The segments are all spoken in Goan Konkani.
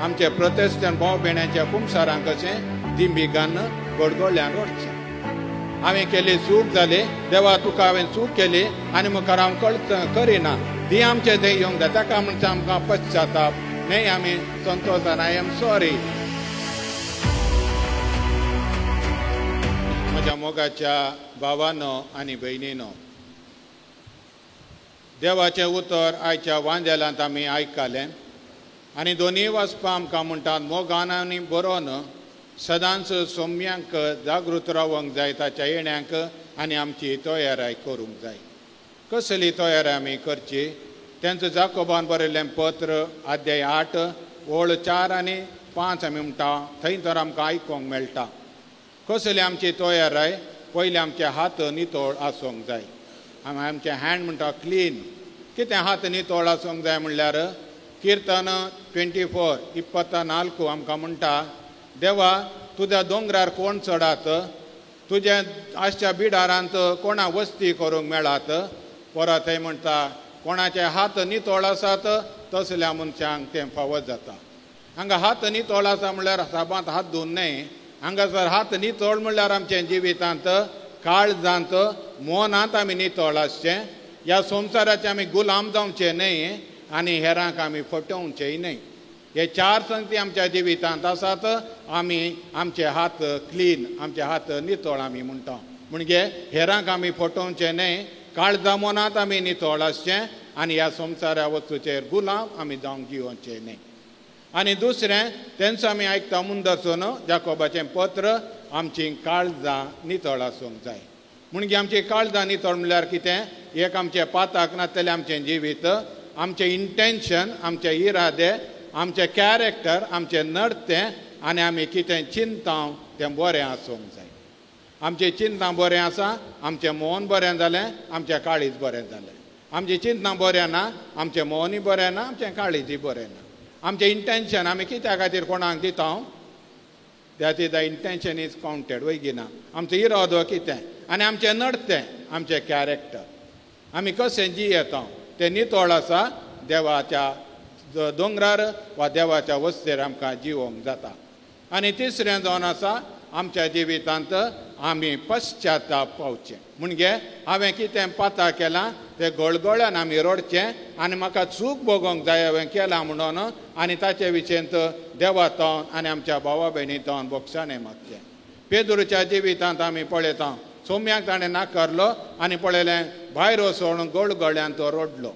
आमचे प्रोटेस्टंट भाव भयणांच्या कुमसारांक कशें दिंबीगान गडगडल्यान रडचें. हांवें केली चूक जाली देवा, तुका हांवें चूक केली आनी मुखार हांव करिना, ती आमचें थंय येवंक जाय. ताका म्हणचे आमकां पश्चाताप न्हय, आमी संतोशान I am sorry. म्हज्या मोगाच्या भावानो आनी भयणीनो, देवाचें उतर आयच्या वांदेलांत आमी आयकलें आनी दोनूय वाचपां आमकां म्हणटात मोगान आनी बरोवन सदांच सोम्यांक जागृत रावंक जाय, ताच्या येण्यांक आनी आमची तयाराय करूंक जाय. कसली तयारी आमी करची? तेंचो जाकोबान बरयल्लें पत्र अध्याय 8 ओळ 4 आनी 5 आमी म्हणटा, थंय तर आमकां आयकूंक मेळटा कसली आमची तयाराय. पयलीं आमचे हात नितळ आसूंक जाय. आमी आमचे हँड म्हणटा क्लीन. कितें हात नितळ आसूंक जाय म्हणल्यार किर्तन 24 24 आमकां म्हणटा, देवा तुज्या दोंगरार कोण चडात, तुज्या आसच्या बिडारांत कोणा वस्ती करूंक मेळात. परत थंय म्हणटा कोणाचे हात नितळ आसात तसल्या मनशांक तें फावत जाता. हांगा हात नितळ आसा म्हणल्यार साबांत हात धुवन न्हय, हांगासर हात नितळ म्हणल्यार आमच्या जिवितांत काळजांत मनांत आमी नितळ आसचें. ह्या संवसाराचे आमी गुलाम जावचे न्हय आनी हेरांक आमी फटोवचेय न्हय. हे 4 संगती आमच्या जिवितांत आसात. आमी आमचे हात क्लीन, आमचे हात नितळ आमी म्हणटा, म्हणजे हेरांक आमी फटोवचे न्हय, काळजा मनांत आमी नितळ आसचें आनी ह्या संवसारा वस्तूचेर गुलाम आमी जावंक जिवचे न्हय. आनी दुसरें तेंचो आमी आयकता मुंदरसून जाकोबाचें पत्र, आमची काळजां नितळ आसूंक जाय. म्हणजे आमची काळजां नितळ म्हणल्यार कितें? एक आमचें पाताक नासतलें आमचें जिवीत, आमचें इंटेन्शन, आमचे इरादे, आमचें कॅरेक्टर, आमचें नडतें आनी आमी कितें चिंता तें बरें आसूंक जाय. आमचें चिंतना बरें आसा, आमचें मन बरें जालें, आमचें काळीज बरें जालें. आमचें चिंतना बरें ना, आमचें मनूय बरें ना, आमचें काळीजूय बरें ना. आमचें इंटेन्शन आमी कित्या खातीर कोणाक दिता, that is the intention is counted, वय ना? आमचो इरादो कितें आनी आमचें नडतें, आमचें कॅरेक्टर, आमी कशें जियेता तें नितळ आसा. देवाच्या दोंगरार वा देवाच्या वस्तेर आमकां जिवोंक जाता. आनी तिसरें जावन आसा आमच्या जिवितांत आमी पश्चाताप पावचें. म्हणजे हांवें कितें पाता केलां तें गळगळ्यान आमी रडचें आनी म्हाका चूक भोगोंक जाय हांवें केलां म्हणून, आनी ताचे विशयंत देवा तावन आनी आमच्या भावा भयणी तावन बोगसाणें मागचें. पेदुरूच्या जिवितांत आमी पळयता सोम्याक ताणें नाकारलो आनी पळयलें भायर वचून गळगळ्यान तो रडलो.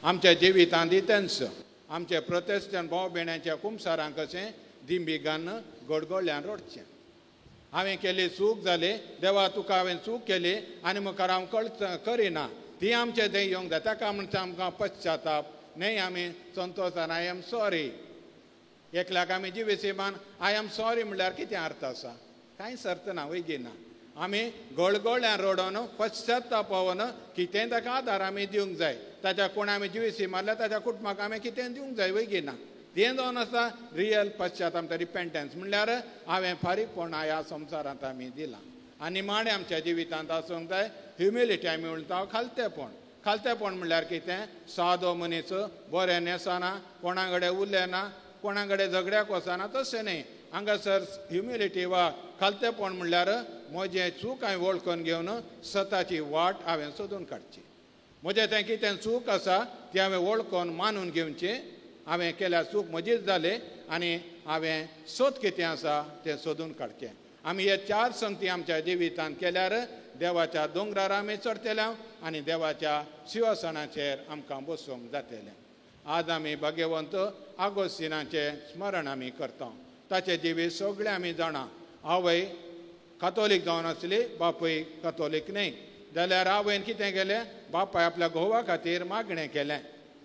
आमच्या जिवितांत तेंच आमचे प्रोटेस्टंट भाव भयणांच्या कुमसारांक कशें दिंबीगान गडगडल्यान रडचें. हांवें केली चूक जाली देवा, तुका हांवें चूक केली आनी मुखार हांव करिना, ती आमचें थंय येवंक जाय. ताका म्हणचे आमकां पश्चाताप न्हय, आमी संतोशान I am sorry. एकल्याक आमी जिवेसीमान I am sorry म्हणल्यार कितें अर्थ आसा? कांयच अर्थ ना, वयगी ना. आमी गळगळ्यान रडोन पश्चाताप पावन कितेंय ताका आदार आमी दिवंक जाय. ताच्या कोण आमी जिवेसी मारल्यार ताच्या कुटुंबाक आमी कितें दिवंक जाय, वयगी ना? तें जावन आसा रियल पश्चाताप, रिपेंटन्स म्हणल्यार हांवें फारीकपण ह्या संवसारांत आमी दिलां. आनी माणें आमच्या जिवितांत आसूंक जाय ह्युमिलिटी आमी म्हणटा खालतेपण. खालतेपण म्हणल्यार कितें? सादो मनीस बरें न्हेसना, कोणा कडेन उलयना, कोणा कडेन झगड्याक वचना, तशें न्हय. हांगासर ह्युमिलिटी वा खालतेपण म्हणल्यार म्हजें चूक हांवें वळखून घेवन सताची वाट हांवें सोदून काडची. म्हजें तें कितें चूक आसा ती हांवें वळखून मानून घेवची, हांवें केल्या चूक म्हजीच जाली आनी हांवें सोद कितें आसा तें सोदून काडचें. आमी हे 4 संगती आमच्या जिवितांत केल्यार देवाच्या दोंगरार आमी चडटले आनी देवाच्या शिवासनाचेर आमकां बसोवंक जातलें. आज आमी भाग्यवंत आगोस्तिनाचें स्मरण आमी करता. ताचें जिवीत सगळें आमी जाणा. आवय कातोलीक जावन आसली, बापूय कातोलीक न्हय. जाल्यार आवयन कितें केलें? बापाय आपल्या घोवा खातीर मागणें केलें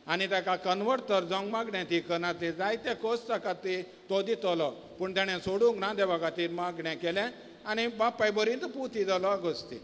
आनी ताका कन्वर्ट तर जावंक मागणें ती करना, ती जायते कोस ताका ती तो दितलो, पूण ताणें सोडूंक ना, देवा खातीर मागणें केलें आनी बापाय बरीच पुती जालो आगोस्तीन.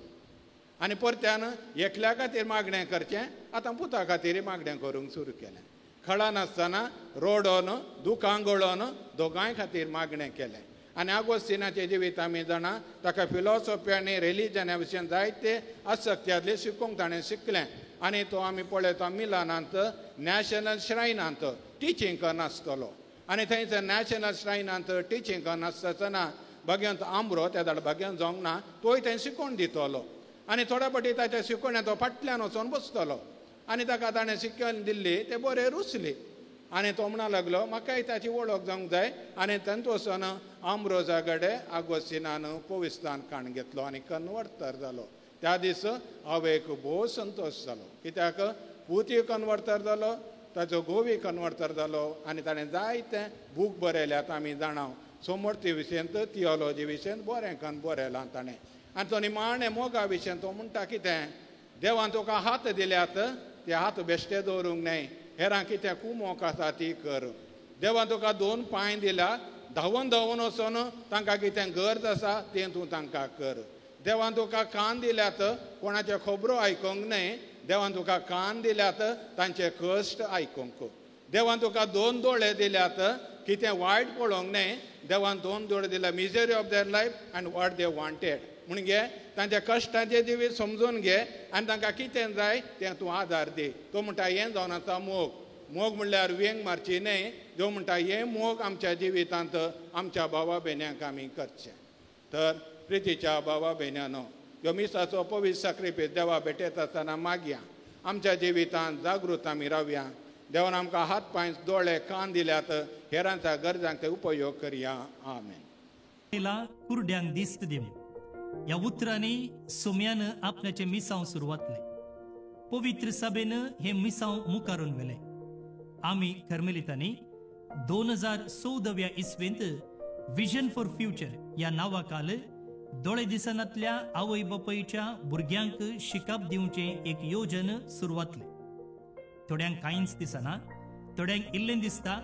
आनी परत्यान एकल्या खातीर मागणें करचें, आतां पुता खातीर मागणें करूंक सुरू केलें. खळा नासतना रोडोन दुकां गळोन दोगांय खातीर मागणें केलें. आनी आगोस्तिनाचें जिवीत आमी जाणा, ताका फिलॉसॉफी आनी रिलिजना विशयान जायते आसक्ती आसली, शिकूंक ताणें शिकलें. आनी तो आमी पळयता मिलानांत नॅशनल श्रायनांत टिचींग करनासतलो. आनी थंयसर नॅशनल श्रायनांत टिचींग नासतना भाग्यांत आमरो त्या धाड भाग्यान जावंक ना, तोय थंय शिकोवन दितलो. आनी थोड्या फावटी ताच्या शिकोवण्या तो फाटल्यान वचोन बसतलो आनी ताका ताणें शिकवण दिल्ली ते बरें रुचली. आनी तो म्हणा लागलो म्हाकाय ताची वळख जावंक जाय. आनी थंय वचोन आमरोजा कडेन आगोस्तिनान पविस्तान काण घेतलो आनी कन्वर्तर जालो. त्या दीस आवयक भोव संतोश जालो, कित्याक पुती कन्वर्तर जालो, ताचो गोवी कन्वर्तर जालो आनी ताणें जायते बूक बरयल्यात. आमी जाणा सोमर्थी विशयंत, थियोलॉजी विशयंत बरें कन बरयलां ताणें. आनी तो निमाणें मोगा विशयंत तो म्हणटा कितें, देवान तुका हात दिल्यात ते हात बेश्टे दवरूंक न्हय, हेरां कितें कुमोक आसा ती कर. देवान तुका दोन पांय दिल्या, धांवन धांवन वचोन तांकां कितें गरज आसा तें तूं तांकां कर. देवान तुका कान दिल्यात कोणाच्यो खबरो आयकूंक न्हय, देवान तुका कान दिल्यात तांचे कश्ट आयकूंक. देवान तुका दोन दोळे दिल्यात कितें वायट पळोवंक न्हय, देवान दोन दोळे दिल्या misery of their life and what they wanted. म्हूण घे तांच्या कश्टांचें जिवीत समजून घे आनी तांकां कितें जाय तें तूं आदार दी. तो म्हणटा हें जावन आसा मोग. मोग म्हणल्यार वेंग मारची न्हय. जो म्हणटा हें मोग आमच्या जिवितांत आमच्या भावा भयण्यांक आमी करचें. तर प्रितीच्या भावा भयण्यानो, ह्यो मिसाचो पवित्र साक्रिफीस देवा भेटयत आसतना मागया आमच्या जिवितांत जागृत आमी रावया. देवान आमकां हात पांय दोळे कान दिल्यात, हेरांच्या गरजांक ते उपयोग करया. आमेन. कुरड्यांक दिस्त दिवं ह्या उतरांनी सोम्यान आपल्याचें मिसांव सुरवातलें. पवित्र सभेन हें मिसांव मुखारून व्हेलें. आमी कर्मेलितांनी 2014व्या इस्वेंत विजन फॉर फ्युचर ह्या नांवाखाल दोळे दिसनातल्या आवय बापायच्या भुरग्यांक शिकप दिवचें एक योजन सुरवातलें. थोड्यांक कांयच दिसना, थोड्यांक इल्लें दिसता,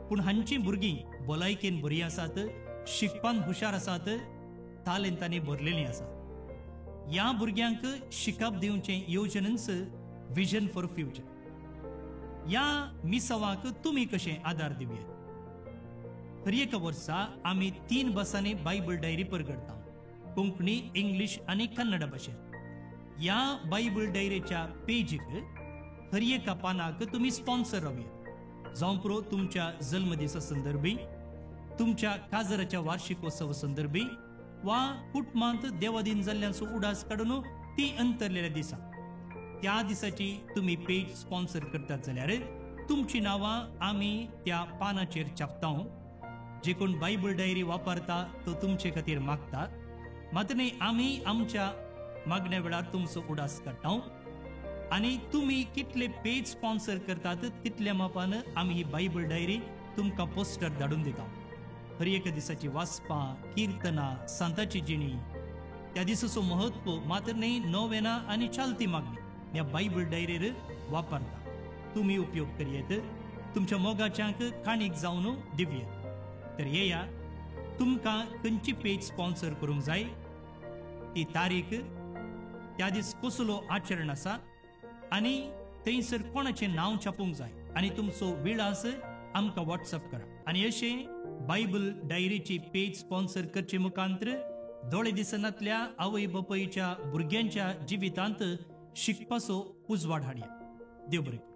पूण हांचीं भुरगीं भलायकेन बरीं आसात, शिकपान हुशार आसात, तालेंतांनी भरलेलीं आसात. ह्या भुरग्यांक शिकप दिवचें योजनच विजन फॉर फ्युचर. ह्या मिसावाक तुमी कशें आदार दिवया? हर एका वर्सा आमी 3 भासांनी बायबल डायरी परगडटा, कोंकणी, इंग्लीश आनी कन्नड भाशेन. ह्या बायबल डायरीच्या पेजीक हर एका पानाक तुमी स्पॉन्सर रावया. जावं पुरो तुमच्या जल्मदिसा संदर्भी, तुमच्या काजराच्या वार्षिकोत्सव संदर्भी वा कुटुंबांत देवादीन जाल्ल्यांचो उडास काडून ती अंतरलेल्या दिसा त्या दिसाची तुमी पेज स्पॉन्सर करतात जाल्यार तुमची नांवां आमी त्या पानाचेर छापता. जे कोण बायबल डायरी वापरता तो तुमचे खातीर मागता, मात्र न्ही आमी आमच्या मागण्या वेळार तुमचो उडास काडटा आनी तुमी कितले पेज स्पॉन्सर करतात तितल्या मापान आमी ही बायबल डायरी तुमकां पोस्टर धाडून दिता. हर एका दिसाची वाचपां, किर्तनां, सांताची जिणी, त्या दिसाचो महत्व, मात्र न्ही नोवेना आनी चालती मागणी ह्या बायबल डायरीर वापरता. तुमी उपयोग करयेत, तुमच्या मोगाच्यांक काणीक जावन दिवयेत. तर येया, तुमकां खंयची पेज स्पॉन्सर करूंक जाय ती तारीख, त्या दीस कसलो आचरण आसा आनी थंयसर कोणाचें नांव छापूंक जाय आनी तुमचो विळास आमकां वॉट्सअप करा. आनी अशें बायबल डायरीची पेज स्पॉन्सर करचे मुखांतर दोळे दिसनातल्या आवय बापायच्या भुरग्यांच्या जिवितांत शिकपाचो उजवाड हाडया. देव बरें करूं.